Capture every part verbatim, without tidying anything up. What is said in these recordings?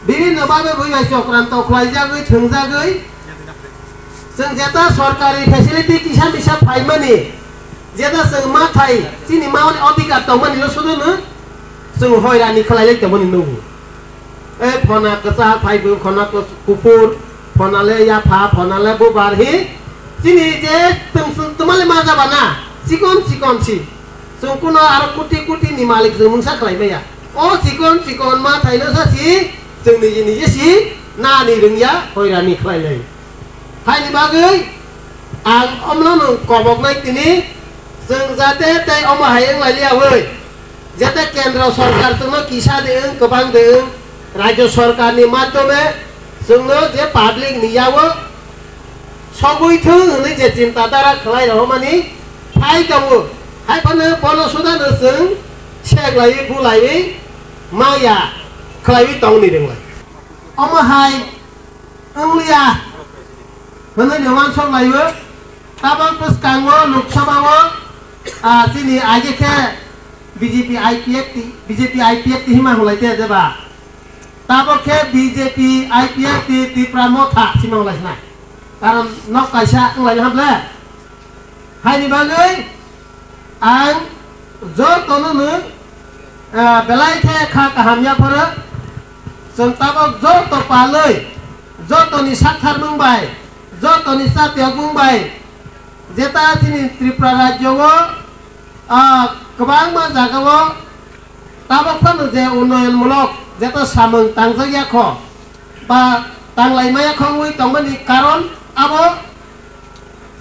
Bibhinno bhabe bui bai chokranto khlaijagwi thwngjagwi, chwng jeta sorkari facility kisa misa phaimani, jeta chwng ma thai chini mauni odhikar tongmani no sudu no chwng hoirani khlailai tongmani nugo. E phona kwchak phai bo, phona kus-, kuphur, phona le yapha, phona le bubar hi. Chini je tum-, tum-, tumale ma jaba na, chikon chikon si. Chwng kuno aro kuti kuti ni malik chwng mungsa khlai maya. O chikon chikon ma thaino sa si, chwng niji niji si, na ni rwngya, hoirani khlai lai. Haini bagwi ang omno nwng koboknai tini, chwng jate tei omo hai wng lai liya wi. Jete kendro sorkar chwngno kisa de wng, kwbang de wng, rajyo sorkarni madhyome chwngno je public ni yago sogwi thung hwnwi je chinta dara khlai rohormani phai tongo. Hai phano bono sudano chwng seklaiwi bulaiwi maya khlaiwi tongni rwnglai. Omo hai wng liya hwnwi no uansuk laiwi. Tabok bwskango Lok Sabha o, ah, chini age khe B J P I P F T, B J P I P F T hima hulai te deba. Tabok khe B J P I P F T Tipra Motha sima hulai sina. Karon nok kaisa wng lai hamle. Haini bagwi ang jotono no, ah, belai khe kha kaham yapharo. Chwng tabok joto palwi, jotoni saktharmung bai, jotoni chatiyokmung bai, jeta chini Tripura rajyo o, ah, kwbangma jaga o tabok phano je unnoyon mulok jeta samung tangjak ya kho, ba tanglai maya kho wngwi tongmani karon abo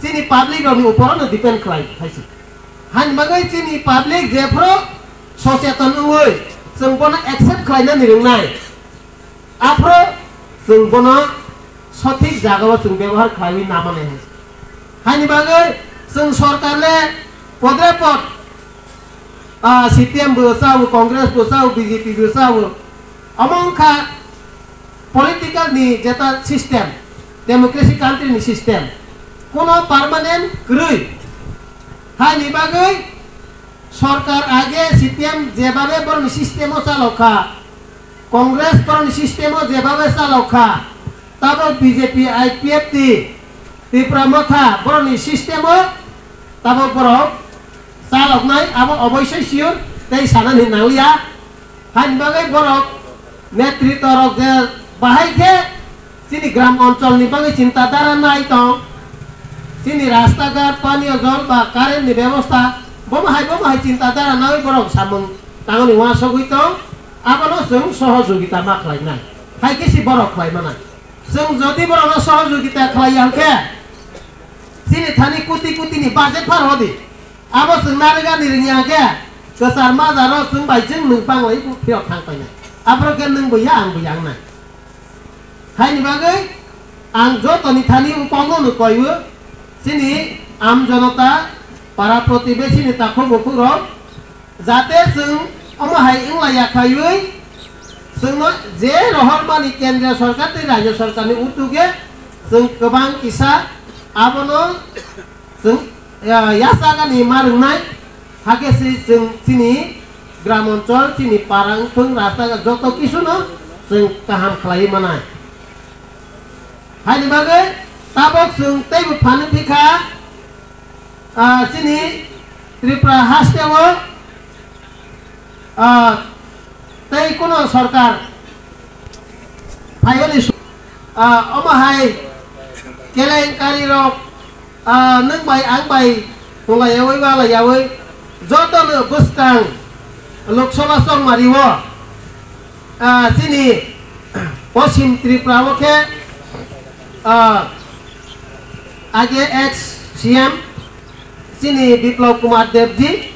chini public rokni upor no depend khlai hai se. Hani bagwi chini public jephru socheton wngwi chwng bono accept khlainani rwngnai. Aphuru chwng bono sothik jagao chwng bebohar khlaiwi namanai hai se. Hani bagwi chwng sorkar le podre pod, ah, C P M bo chao, Congress bo chao, B J P bo chao. Omo wngkha political ni jeta system, democracy country ni system. Kuno permanent kwrwi. Haini bagwi sorkar age C P M jebabe borokni system o chalok kha, Congress borokni system o jebabe chalok kha, tabok B J P, I P F T, Tipra Motha borokni system o tabok borok chaloknai abo oboisoi sure tei sanani nangliya. Haini bagwi borok netritwa rok je bahai khe chini gram oncholni bagwi chinta dara nai tong, chini rasta ghat, paniyo jol ba current ni bebosta, bomo hai bomo hai chinta dara nai borok samung tangoni uansugwi tong, abono chwng sohojogita ma khlainai, hai khe si borok khlai manai. Chwng jodi borokno sohojogita khlai ya hwnkhe, chini thani kuti kuti ni budget phar hodi. Abo chwng narwgani rwngya hwnkhe, kwchar majaro chwng bai chwng nwng panglai phirok thang painai. Aphuru khe nwng bo ya, ang bo ya wngnai. Haini bagwi ang jotoni thani o kokno no koiwi, chini am jonota, para protibesi ni takhuk bukhuk rok, jate chwng omo hai wngla ya khaiwi, chwngno je rohormani kendriya sorkar tei rajya sorkarni utuge chwng kwbang kisa abono chwng, ya, yachagani ma rwngnai, hakhe se chwng chini gram onchol, chini para wngthung, rasta joto kisuno chwng kaham khlaiwi manai. Haini bagwi tabok chwng teibo phano phikha, ah, chini Tripura hasteo, ah, tei kuno sorkar phaiyani su-, ah, omo hai kelenkari rok, ah, nwng bai ang bai hwnlaiyawi balayawi jotono bwskang Lok Sabha chongmari o, ah, chini Poschim Tripura o khe, ah, age ex C M chini Biplab Kumar Deb ji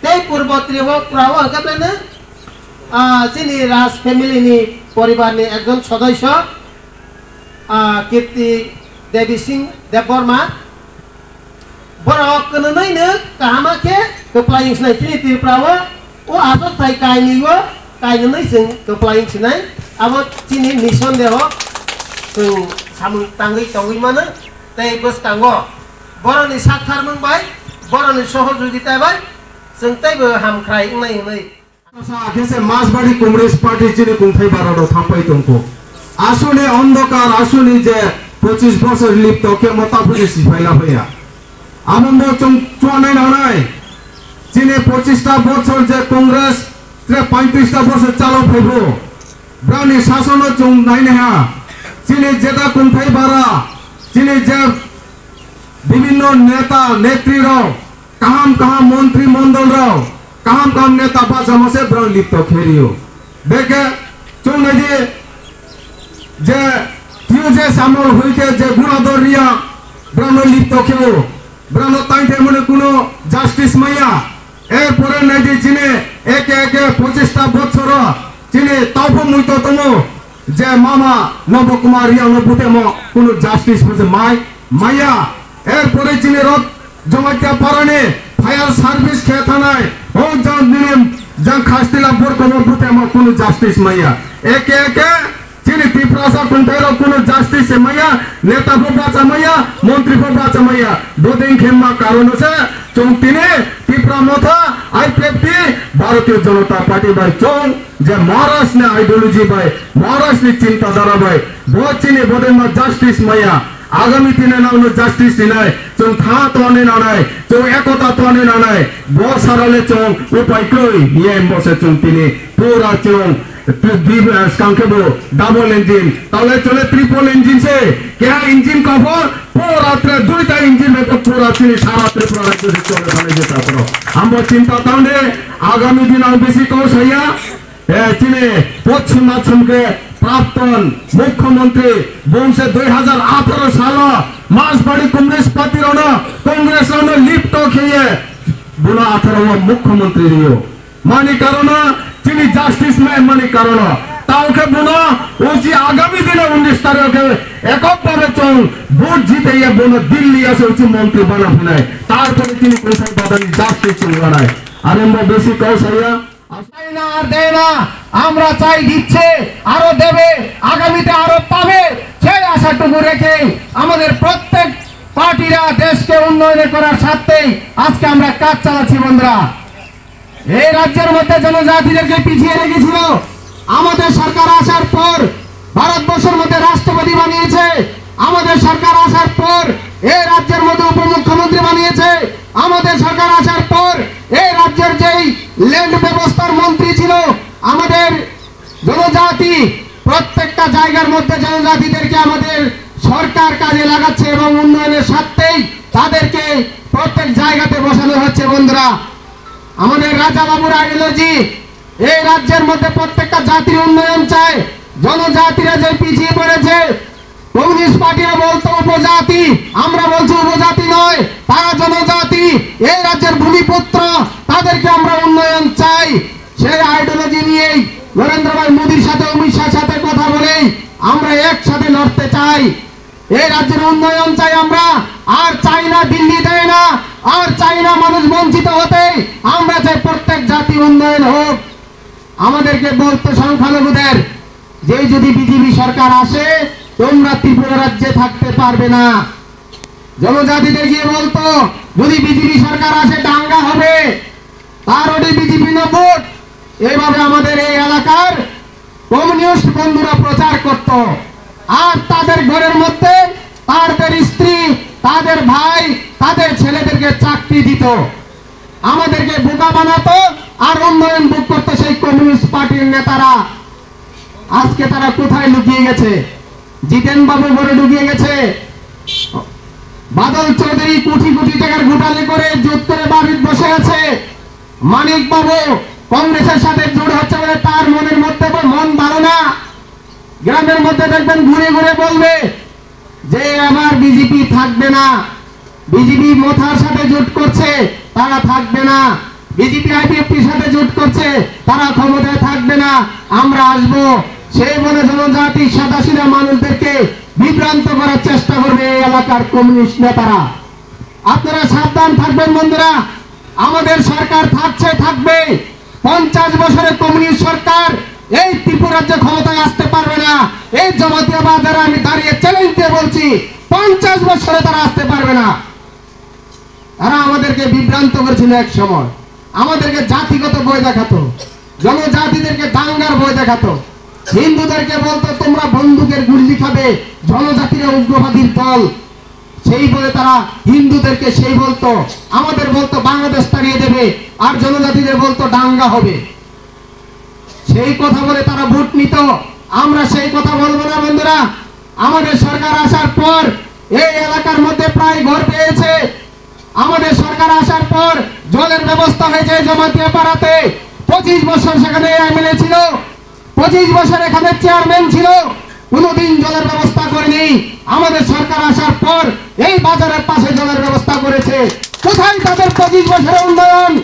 tei Purbo Tripura o hwnkhe belai no, ah, chini Raj family ni poribar ni ekjon sodosyo, ah, Kirti Devi Singh Debbarma. Borok kwnwnwi no kahama khe kwplai wng sinai chini Tripura o, o achuk thai kainwi o kainwi chwng kwplai wng sinai, abo chini nisandeho chwng samung tangwi tongwi mano tei bwskango borokni saktharmung bai, borokni sohojogita bai chwng teibo hamkhrai wngnai hwnwi. Sa khe se Masbari Communist Party chini kungthai bara rok thangpai tongkho. Asuni ondokar, asuni je pochis bosor lipto khe mo taphuri siphai la phaiya. Abo mo chwng chwanai nanai. Chini pochista bosor je Congress tre paintrista bosor chalo phaibo. Brani sasono chwng nainai ha. Chini jeta kungthai bara, chini je bibinno neta, netri rok, kaham kaham montri mondol rok, kaham kaham neta bachamo se borok lipto khe rio. Beke chwng naidi je T U J samol hoite je Gurador Riya borokno lipto kheo, borokno taithai mani kuno justice maya. Erpore naidi chini eke eke pochista bochoro chini taubo muito tomo je mama Nobo Kumar Riya no butemo kuno justice bo se mai maya. Erpore chini rot Jamatia parani fire service khe thanai, o jang nini jang khastila borkomo butemo kunu justice maya. Eke eke chini Tiprasa kungthairok kunu justice se maya, neta pho bacha maya, montri pho bacha maya. Bodin khemma karono se chwng tini Tipra Motha, I P F T, Bharatiya Janata Party bai chwng je Maharaj ni ideology bai, Maharaj ni chinta dhara bai, bo chini bodin ma justice maya. Agami dine nangno justice rinai, chwng tha tongni nanai, chwng ekota tongni nanai, bo sarale chwng upai kwrwi, hiya himbo se chwng tini pura chwng tu-, dui, eh, skang khe bo double engine, tole chole triple engine se, keha engine kophor, pura tre duita engine bai pura chini sara Tripura rajyo se chole thani je tapro. Ambo chinta tangde, agami din ang bisi kau saya, Eh, chini Poschim Assam ke prapton mukhyamantri bungse dui hazar atharo salo Masbari Communist Party rono Congress rono lipto kheye bono atharo o mukhyamantri rio. Mani karono chini justice mai mani karono. Tao khe bono uchi agami dino unis tarikh khe ekok bhabe chwng vote jiteye bono Delhi ase uchi montri bana phinai. Tarpore chini kungsai badani justice chwng lanai. Are mo besi kau saya. চাই না আর দেয় না, আমরা চাই দিচ্ছে, আরো দেবে, আগামীতে আরো পাবে, সেই আশাটুকু রেখে আমাদের প্রত্যেক পার্টিরা দেশকে উন্নয়ন করার স্বার্থেই আজকে আমরা কাজ চালাচ্ছি বন্ধুরা। এই রাজ্যের মধ্যে জনজাতিদেরকে পিছিয়ে রেখেছিল, আমাদের সরকার আসার পর ভারতবর্ষের মধ্যে রাষ্ট্রপতি বানিয়েছে, আমাদের সরকার আসার পর এই রাজ্যের মধ্যে উপমুখ্যমন্ত্রী বানিয়েছে, আমাদের সরকার আসার পর এই রাজ্যের যেই ল্যান্ড ব্যবস্থার মন্ত্রী ছিল, আমাদের জনজাতি প্রত্যেকটা জায়গার মধ্যে জনজাতিদেরকে আমাদের সরকার কাজে লাগাচ্ছে এবং উন্নয়নের স্বার্থেই তাদেরকে প্রত্যেক জায়গাতে বসানো হচ্ছে বন্ধুরা। আমাদের রাজা বাবুর আইডিওলজি এই রাজ্যের মধ্যে প্রত্যেকটা জাতির উন্নয়ন চায়। জনজাতিরা যে পিছিয়ে পড়েছে, কমিউনিস্ট পার্টিরা বলতো উপজাতি, আমরা বলছি উপজাতি নয়, তারা জনজাতি, এই রাজ্যের ভূমিপুত্র, তাদেরকে আমরা উন্নয়ন চাই। সেই আইডিওলজি নিয়েই নরেন্দ্র ভাই মোদীর সাথে অমিত শাহর সাথে কথা বলেই আমরা একসাথে লড়তে চাই। এই রাজ্যের উন্নয়ন চাই আমরা, আর চাই না দিল্লি দেয় না, আর চাই না মানুষ বঞ্চিত হতে, আমরা চাই প্রত্যেক জাতি উন্নয়ন হোক। আমাদেরকে বলতো সংখ্যালঘুদের যে যদি বিজেপি সরকার আসে, তোমরা ত্রিপুরা রাজ্যে থাকতে পারবে না। জনজাতিদের গিয়ে বলতো, যদি বিজেপি সরকার আসে দাঙ্গা হবে, তার ওটি বিজেপি না ভোট। এইভাবে আমাদের এই এলাকার কমিউনিস্ট বন্ধুরা প্রচার করত। আর তাদের ঘরের মধ্যে তাদের স্ত্রী, তাদের ভাই, তাদের ছেলেদেরকে চাকরি দিত, আমাদেরকে বোকা বানাতো, আর উন্নয়ন ভোগ করতো সেই কমিউনিস্ট পার্টির নেতারা। আজকে তারা কোথায় লুকিয়ে গেছে? জিতেন বাবু ঘরে ঢুকিয়ে গেছে। বাদল চৌধুরী কোটি কোটি টাকার ঘোটালে করে জুট করে বাড়িতে বসে আছে। মানিক বাবু কংগ্রেসের সাথে জোট হচ্ছে বলে তার মনের মধ্যে ব-, মন ভালো না। গ্রামের মধ্যে দেখবেন ঘুরে ঘুরে বলবে যে এবার বিজেপি থাকবে না, বিজেপি মথার সাথে জোট করছে, তারা থাকবে না, বিজেপি আইপিএফটির সাথে জোট করছে, তারা ক্ষমতায় থাকবে না, আমরা আসব। সেই বলে জনজাতি সাদাসিধা মানুষদেরকে বিভ্রান্ত করার চেষ্টা করবে এই এলাকার কমিউনিস্ট নেতারা। আপনারা সাবধান থাকবেন বন্ধুরা, আমাদের সরকার থাকছে, থাকবে। পঞ্চাশ বছরের কমিউনিস্ট সরকার এই ত্রিপুরা রাজ্যে ক্ষমতায় আসতে পারবে না। এই জমাতিয়া বাজারে আমি দাঁড়িয়ে চ্যালেঞ্জ দিয়ে বলছি, পঞ্চাশ বছরে তারা আসতে পারবে না। তারা আমাদেরকে বিভ্রান্ত করেছিল এক সময়, আমাদেরকে জাতিগত ভয় দেখাতো। জনজাতিদেরকে দাঙ্গার ভয় দেখাতো, হিন্দুদেরকে বলতো, "তোমরা বন্দুকের গুল্লি খাবে, জনজাতিরা উগ্রবাদীর দল।" সেই বলে তারা হিন্দুদেরকে সেই বলতো, আমাদের বলতো, "বাংলাদেশ তাড়িয়ে দেবে", আর জনজাতিদের বলতো, "দাঙ্গা হবে।" সেই কথা বলে তারা ভোট নিত। আমরা সেই কথা বলবো না, বন্ধুরা। আমাদের সরকার আসার পর এই এলাকার মধ্যে প্রায় ঘর পেয়েছে। আমাদের সরকার আসার পর জলের ব্যবস্থা হয়েছে জমাতিয়া পাড়াতে। পঁচিশ বছর সেখানে এমএলএ ছিল, পঁচিশ বছর এখানে চেয়ারম্যান ছিল, কোনোদিন জলের ব্যবস্থা করেনি। আমাদের সরকার আসার পর এই বাজারের পাশে জলের ব্যবস্থা করেছে। কোথায় তাদের পঁচিশ বছরের উন্নয়ন?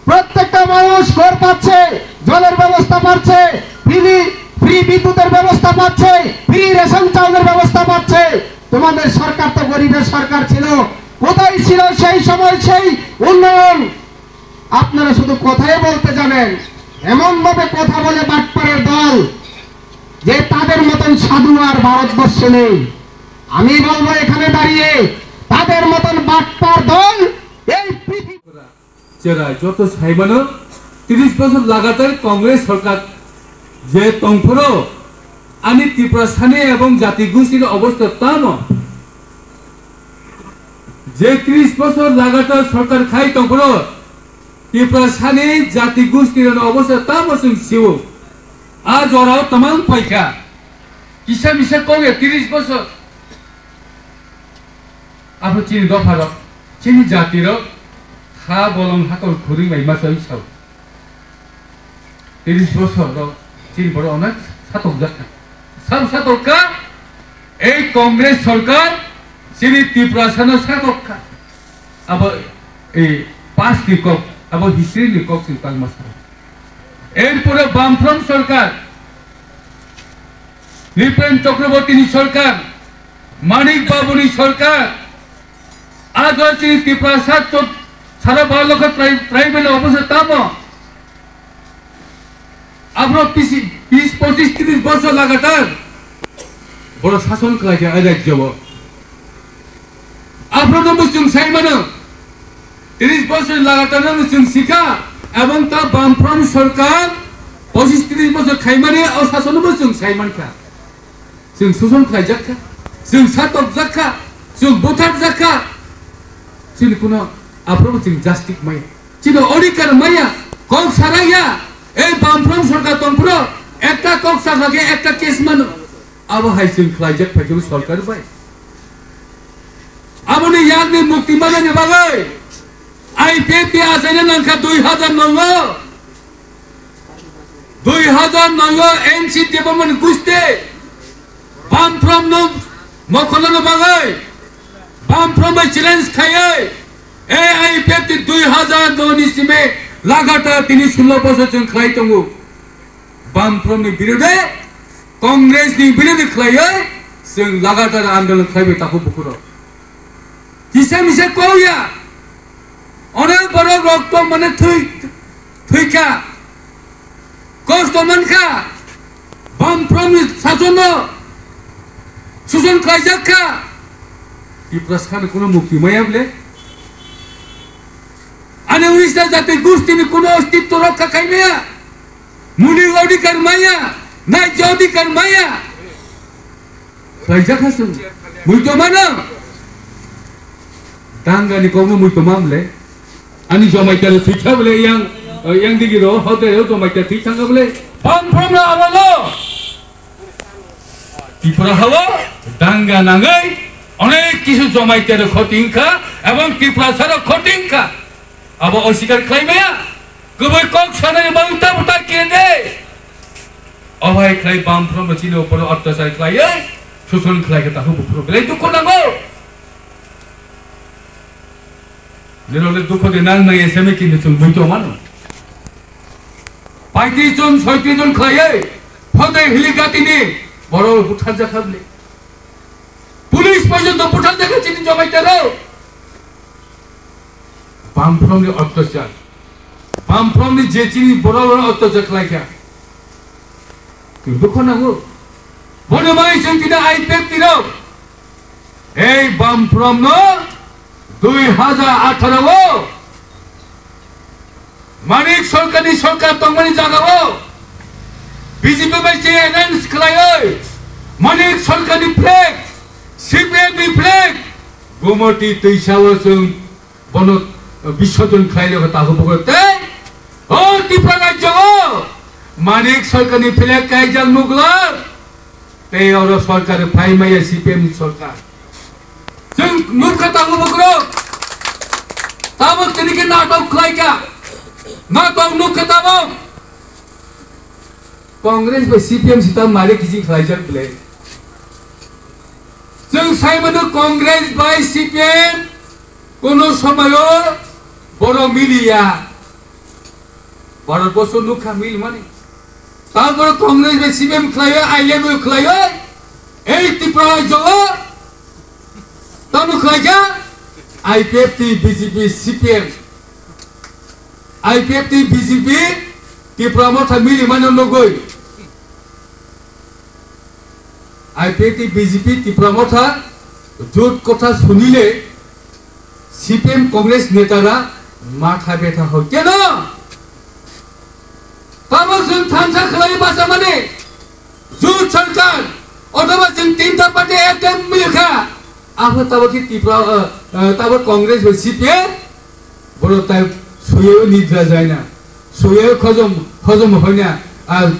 প্রত্যেকটা মানুষ ঘর পাচ্ছে, জলের ব্যবস্থা পাচ্ছে, ফ্রি, ফ্রি বিদ্যুতের ব্যবস্থা পাচ্ছে, ফ্রি রেশন চাউলের ব্যবস্থা পাচ্ছে। তোমাদের সরকার তো গরিবের সরকার ছিল, কোথায় ছিল সেই সময় সেই উন্নয়ন? আপনারা শুধু কথাই বলতে জানেন, এমন ভাবে কথা বলে বাটপারের দল যে তাদের মতন সাধু আর ভারতবর্ষে নেই। আমি বলবো এখানে দাঁড়িয়ে, তাদের মতন বাটপার দল এই পৃথিবী Cherai joto saimano, tris bosor lagatar Congress sorkar je tongphuru ani Tiprasani ebong jati gushtini obostha tamo? Je tris bosor lagatar sorkar khai tongphuru Tiprasani jati gushtirokni obostha tamo chwng sio. A jorao tamang paikha. Kisa misa kok ya tris bosor. Abo chini dopharok, chini jatirok kha bolong hakor khuri bai ma choi sao. Tris bosor rok chini borok onek satokjak kha. Sabo satok kha, ei Congress sorkar chini Tiprasano satok kha. Abo ei past ni kok, abo history ni kok chini tangma sa. Erpore Bamfront sorkar, Nripen Chakrabortini sorkar, Manik Babuni sorkar, ajo chini Tiprasa chot-, sara baro lokho trai-, tribal obostha tamo? Aphro pisi-, bis, pochis, tris bosor lagatar borok sason khlaikha a rajyo o. Aphrono bo chwng sai mano, tris bosor lagatar no chwng sikha, ebong ta Bamfront sorkar pochis tris bosor khaimani o sasono bo chwng sai mankha. Chwng soson khlaijak kha, chwng satokjak kha, chwng butharjak kha. Chini kuno aphrobo chwng justice maya, chini odhikar maya, kok saraya. Ei Bamfront sorkar tongphuru ekta kok sakha khe ekta case mano. Abo hai chwng khlaijak phaikhe bo sorkar bai. Aboni yakni mukti manani bagwi I P F T achaina nangkha dui hazar noi o. Dui hazar noi o N C Department guste Bamfront no mokholano bagwi Bamfront bai challenge khaiwi A I P F T dui hazar noi ni simi lagatar tini sulo bosor chwng khlai tongo. Bamfront ni birode, Congress ni birode khlaiwi chwng lagatar andolon khlaiwi takhuk bukhuk rok. Kisa misa kok ya. Onek borok rokto mane thwi, thwikha. Kosto mankha. Bamfront ni sasono suson khlaijak kha. Tiprasano kuno mukti maya bole. Ani Odisha jati gustini kuno ostitto rokha khai maya. Mulik odhikar maya, naijya odhikar maya. Khlaijak ha chwng. Muitomano. Dangani kokno muitoma bole. Ani Jamatia thwikha bole yang, yang digi ro, hote ro Jamatia thwi thangkha bole. Bamfront no abalo. Tripura hao danga nangwi onek kisu Jamatia ro khoti wngkha, ebong Tiprasa ro khoti wngkha. Abo osikar khlai maya. Kwbwi kok sanani bagwi ta buta kende. Obai khlai Bamfront bo chini upor otyachar khlaiwi, shoshon khlai khe takhuk bukhuk belai dukhu nango. Nirok le dukhu de nang nai S M A kini chwng bui tongmano. Paitris jon, soitris jon khlaiwi, photo helicopter ni borok butharjak kha bwle. Police porjonto butharjak kha chini Jamatia rok. Bamfront ni otyachar. Bamfront ni je chini borok rok otyachar khlai kha. Chwng dukhu nango. Bono bagwi chwng tini I P F T rok. Ei Bamfront no dui hazar atharo o Manik Sarkarni sarkar tongmani jagao B J P bai je alliance khlaiwi Manik Sarkarni flag, C P M ni flag, Gomoti twisao chwng bono bisorjon khlailaiha takhuk bukhuk tei o Tripura rajyo o Manik Sarkarni flag kaijak nukla. Tei oro sarkar phai maya C P M ni sarkar. Chwng nukha tabuk bokhorok. Tabuk tini khe natok khlaikha. Natok nukha tabuk. Congress bai C P M sita mare kisi khlaijak ble. Chwng sai mano Congress bai C P M kono somayo borok miliya. Bharat borsho nukha mil mani. Tabuk Congress bai C P M khlaiwi, I L F khlaiwi, ei Tripura rajyo o tamo khlaikha I P F T, B J P, C P M. I P F T, B J P, Tipra Motha mili mano nugwi. I P F T, B J P, Tipra Motha, jut kotha sunile, C P M Congress netara matha betha hoi. Keno? Tamo chwng thansa khlai basa mani, jut sarkar, othoba chwng tinta party ekta milikha, apha tabo ki Tipra, eh, eh, tabo Congress bai C P M, Borok tai suyayo nidra jaina, suyayo khojom, khojom hoina, a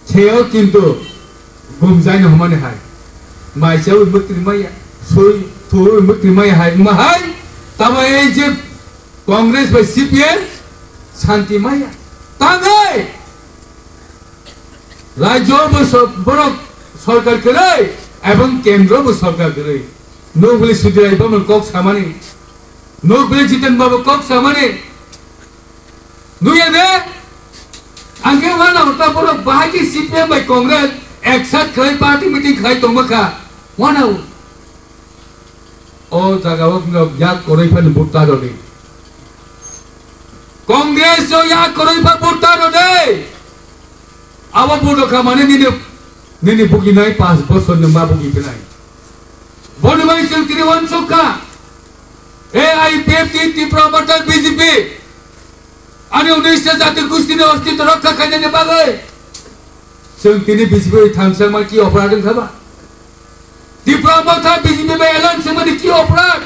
seyo kintu gum jaina homani hai. Mai seyo mukti maya, sui tu mukti maya hai, ma hai. Tamo ei je Congress bai C P M santi maya. Tangai! Rajyo bo so-, borok sorkar kwrwi, ebong kendro bo sorkar kwrwi. Nukbili Sudirai Babu kok samani. Nukbili Jiten Babu kok samani. Nuya de? Angke wana uta borok bahai ki C P M bai Congress eksak khlai party meeting khlai tongma kha. Wana u. O jaga o no yak koroi phani vote ta rodi. Congress o yak koroi pha vote ta rodi. Abo vote kha mane nini, nini bugi nai pas bosor ni ma bugi pinai. Boni bai chwng tini wansuk kha. A I P F T Tipra Motha B J P. Ani unisya jati gusti ni ostitw rokha khainani bagwi. Chwng tini B J P thansa ma ki operation khaba. Tipra Motha B J P bai alliance wngmani ki oporad?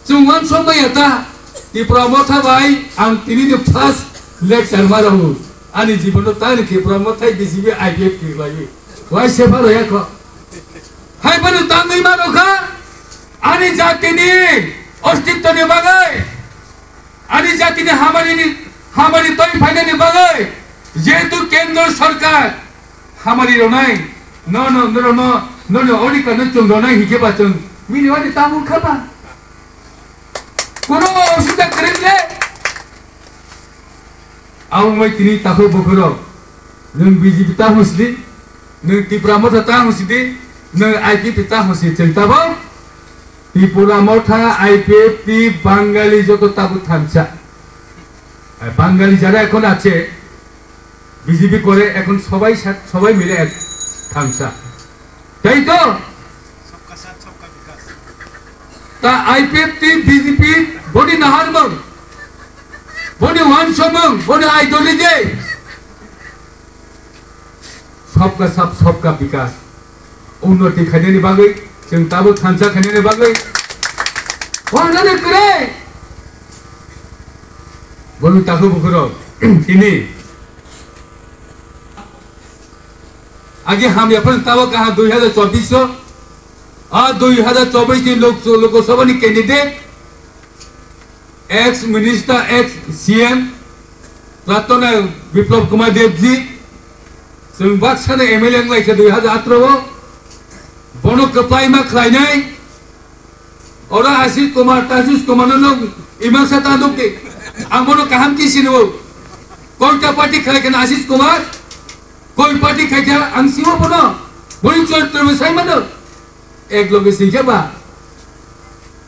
Chwng uansukmaya ta, Tipra Motha bai ang tini ni first lecture ma rw. Ani jibono tani Tipra Motha B J P I P F kwrwi laiwi. Wai sepa roya kho. Hai bono tangwi ma rw kha, ani jatini ostitwni bagwi. Ani jatini hamari ni, hamari toi phainani bagwi jehetu kendro sarkar hamari ronai, no, no, no, no, no, no, odhikar no chwng ronai hinkhe ba chwng mini wani tabuk kha ba. Kono osubida kwrwi le. Abo wngwi tini takhuk bukhurok, nwng B J P ta hwnsidi, nwng Tipra Motha ta hwnsidi, nwng I P F T ta hwnsidi, chwng tabuk Tipra Motha, I P F T, Bangali joto tabuk thansa. Bangali jara ekhon ache, B J P kore ekhon sobai sa-, sobai mile ek thansa. Taito? Ta I P F T, B J P, boni naharmung, boni wansomung, boni ideology. Sabka sab, sabka bikas. Unnoti khainani bagwi, chwng tabuk thansa khainani bagwi. Wanani kwrwi. Boni takhuk bukhurok, tini. Agi hamya phano tabuk kaha dui hazar chobbish o. A dui hazar chobbish ni Lok, Lok Sabha ni candidate. Ex minister, ex C M, Praktona Biplab Kumar Dev ji, chwng baksa no M L A wng lai kha dui hazar atharo o, bono kwplai ma khlai nai, oro Ashish Kumar, Tashish Kumar no nog imang sa ta duk di, ang bono kaham khe sini o, koita party khlai kha Ashish Kumar, koi party khai kha ang simo bono, boni choritro bo sai mano. Ek loge singkhe ba.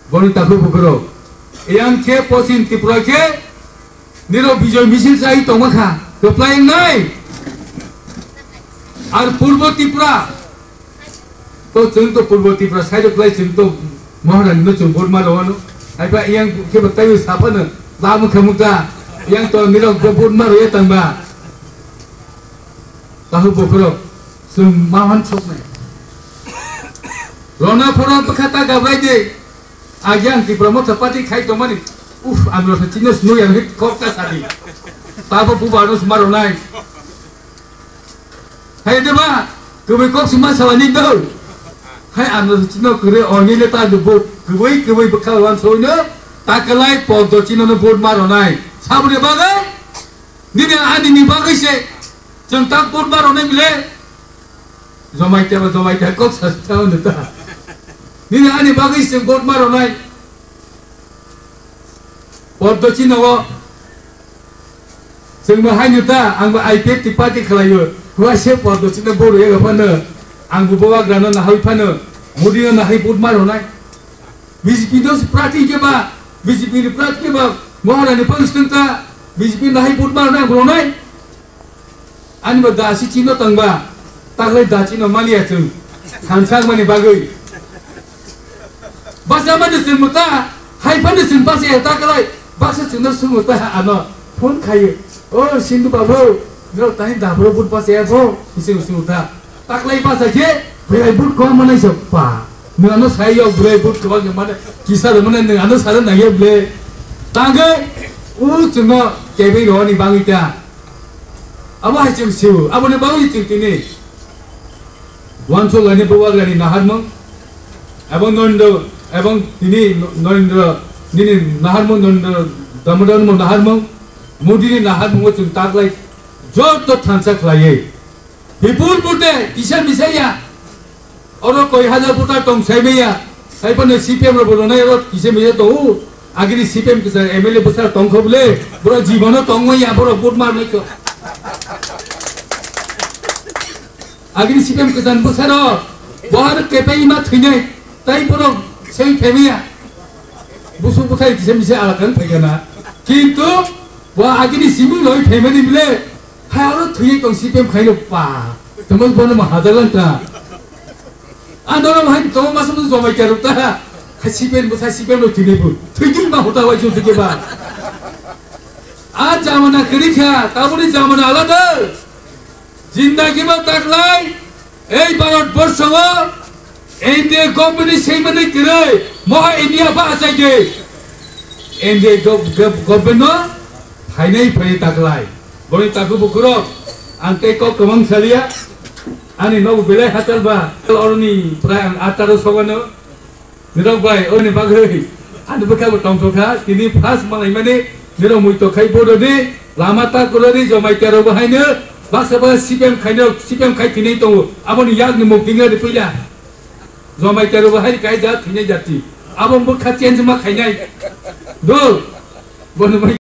Boni takhuk bukhurok. Eyang khe Poschim Tripura khe nirok bijoy misil chai tongma kha. Kwplai wngnai. Ar Purbo Tripura. To chwng to Purbo Tripura side of life chwng to Maharani no chwng vote ma rwano. Haiba eyang khe ba taiwi saphano. Tamo khe mukha, yang to nirok bo vote ma rwya tangba. Tahu bokhorok, chwng ma hwn soknai. Rona phoro bwkha ta gabrai de. Agi ang Tipra Motha Party khai tongmani. Uf, ang rwsa chino snu yang hit kok ta sadi. Tabo buba rwsa ma rwnai. Hai de ba, kwbwi kok sima sawani do. Hai ano chino kwrwi oni le ta do bo, kwbwi kwbwi bwkha wan soino, ta kalai pod do chino no vote ma rwnai. Sabri bagai, nini ani ni bagai se, chwng ta vote ma rwnai bile. Jomai te ba, jomai te kok sa sa ta. Nini ani bagai se vote ma rwnai. Poddo chino o. Chwng bo haino ta, ang bo I P F T party khlaio. Hua se poddo chino bo rwya phano. Ang bo bagrano nahai phano. Modi no nahai vote ma rwnai. B J P no prati ke ba, B J P ni prati ke ba. Maharani pang steng ta, B J P nahai vote ma rwnai, ang bo rwnai. Ani bo dasi chino tangba, taklai da chino maliya chwng, thansa mani bagwi. Basa mani chwng muta, hai phani chwng basa ya taklai, basa chwng no chwng muta ano phone khayo. O Sindhu babu, no tani da bro but basa ya bro, chwng chwng muta. Taklai basa je, bwrai but ko manai sa pa. Nung ano sai yok bwrai but ko mane, kisa de mane nung ano sare na ye ble. Tangge, u chwng no kebei ro ni bangwi ta. Abo hai chwng sio, aboni bagwi chwng tini uansuk laini bubagrani naharmung, ebong Narendra, ebong tini Narendra, nini naharmung, Narendra Damodarni naharmung, Modini naharmungo chwng taklai joto thansa khlaiwi. Bipul pute kisa misa ya. Oro koi hajar voter tong sai maya. Sai phano C P M rok bo rwnai oro kisa misa tongo. Agini C P M kisa M L A bwsa tong kho bole. Boro jibono tong maya, boro vote mar nai kho. Agini C P M kisa bwsa ro. Bo har kepai ma thwinai. Tai boro sei phemaya. Busu buthai kisa misa alakang phaikana. Kintu bo agini simi loi phemani bole. Hai aro thwi tong C P M khaino pa. Tamo bono ma hajalan ta. Andoro hai tamo masa masa jomai karo ta. Hai C P M bo sai C P M lo thwi bu. Thwi din ma hota wai chu thike ba. A jamana kiri kha, tabuni jamana alada. Jindagi ma taklai. Ei Bharat borsho o N D A government ni sengmani kwrwi moha India ba achai de. N D A gov-, gov-, government no phainai phainai taklai. Boni taku bukurok ang tei kok kwbang salia. Ani nogo belai hachal ba. Oroni prai ang ataro sogano. Nirok bai, oni bagwi. Ani bwkha bo tongthok kha. Tini first malaimani nirok mui tokhai bodo ni lama ta kurani jomai tero bo haino. Baksa baksa C P M khaino, C P M khai tini tongo. Aboni yak ni muk tingna di puila. Jomai tero bo hai kai jat tini jati. Abo bwkha change ma khainai. Do. Bono mai